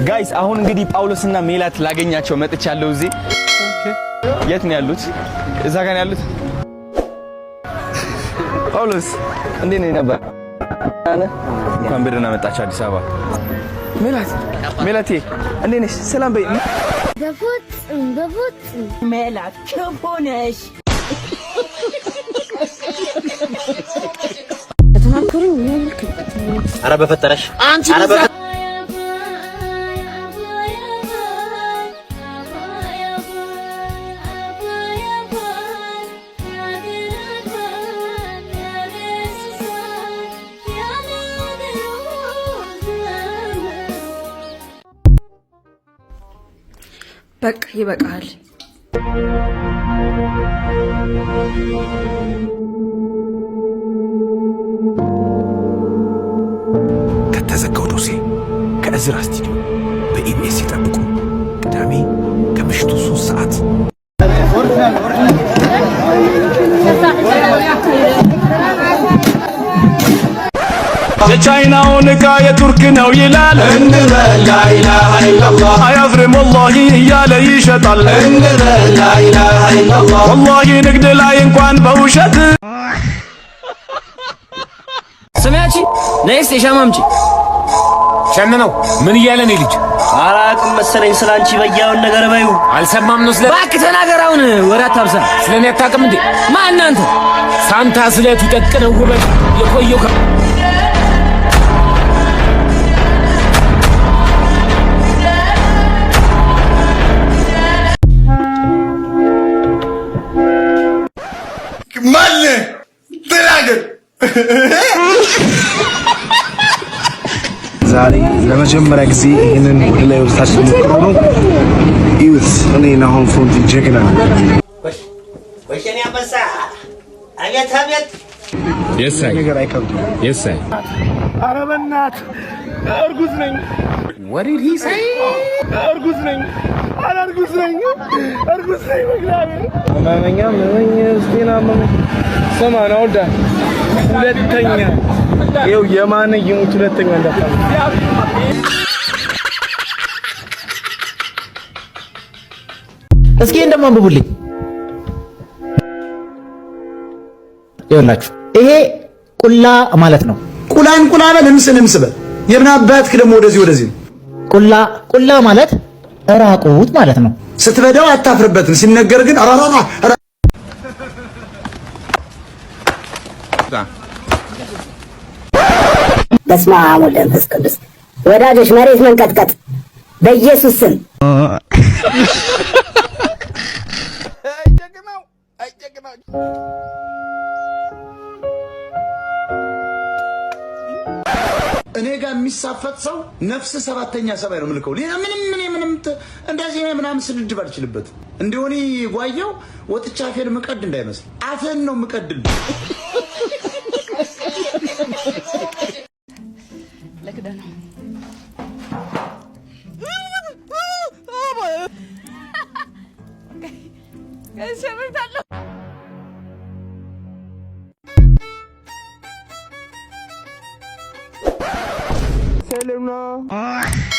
Guys፣ አሁን እንግዲህ ጳውሎስና ሜላት ላገኛቸው መጥቻለሁ። እዚህ የት ነው ያሉት? እዛ ጋር ነው ያሉት። ጳውሎስ፣ እንዴት ነህ? ነበር፣ እንኳን በደህና መጣችሁ አዲስ አበባ። ሜላት፣ ሜላቴ፣ እንዴት ነሽ? ሰላም በይ። በፍጹም፣ በፍጹም። ሜላት፣ ክፉ ነሽ። ኧረ በፈጠረሽ። አንቺ። ኧረ። በቃ ይበቃል። ከተዘጋው ዶሴ ከእዝራ ስቱዲዮ በኢቢኤስ ይጠብቁ። ቅዳሜ ከምሽቱ 3 ሰዓት። የቻይናውን ዕቃ የቱርክ ነው ይላል። እንበል ላኢላሃ ኢለላህ። አያፍርም ወላሂ እያለ ይሸጣል። እንበል ላኢላሃ ኢለላህ። ወላሂ ንግድ ላይ እንኳን በውሸት። ስሚያቺ፣ ነይ እስኪ ሻማ አምጪ። ሸምነው ምን እያለ ነው ልጅ? አላውቅም መሰለኝ ስለ አንቺ በያውን ነገር በዩ። አልሰማም ነው ስለ እባክህ ተናገር አሁን፣ ወሬ አታብዛ። ስለ እኔ አታውቅም እንዴ? ማን አንተ? ሳንታ ስለቱ ጠቅነው ውበት የቆየው ማነህ? ተናገር። ዛሬ ለመጀመሪያ ጊዜ ይህንን ወደ ላይ ወደ ታች ሞክሮ ነው። እዩት። እኔ ናሆም ፎንቲ ጀግና ነኝ። ወሸኔ አንበሳ፣ አቤት አቤት። ነገር አይከብድም። ኧረ በእናትህ፣ እርጉዝ ነኝ። እርጉዝ ነኝ። ኧረ እርጉዝ ነኝ። እርጉዝ ነኝ በእግዚአብሔር። አመመኝ፣ አመመኝ፣ ውስጤን አመመኝ። ስማ ናውዳ፣ ሁለተኛ ይኸው የማነ ይሙት ሁለተኛ እንዳታመኝ። እስኪ እንደሞ አንብቡልኝ። ይኸውላችሁ ይሄ ቁላ ማለት ነው። ቁላን ቁላ በል፣ እምስን እምስ በል። የምን አባትክ ደግሞ ወደዚህ ወደዚህ ነው። ቁላ ቁላ ማለት እራቁት ማለት ነው። ስትበዳው አታፍርበትም። ሲነገር ግን አራራራ። በስመ አብ ወወልድ ወመንፈስ ቅዱስ። ወዳጆች፣ መሬት መንቀጥቀጥ በኢየሱስ ስም። እኔ ጋር የሚሳፈጥ ሰው ነፍስ ሰባተኛ ሰማይ ነው የምልከው። ሌላ ምንም እኔ ምንም እንደዚህ እኔ ምናምን ስድድብ አልችልበትም። እንደሆነ ጓየው ወጥቻ አፌን ምቀድ እንዳይመስል፣ አፌን ነው ምቀድል። ለክደነው። ሰላም ነው።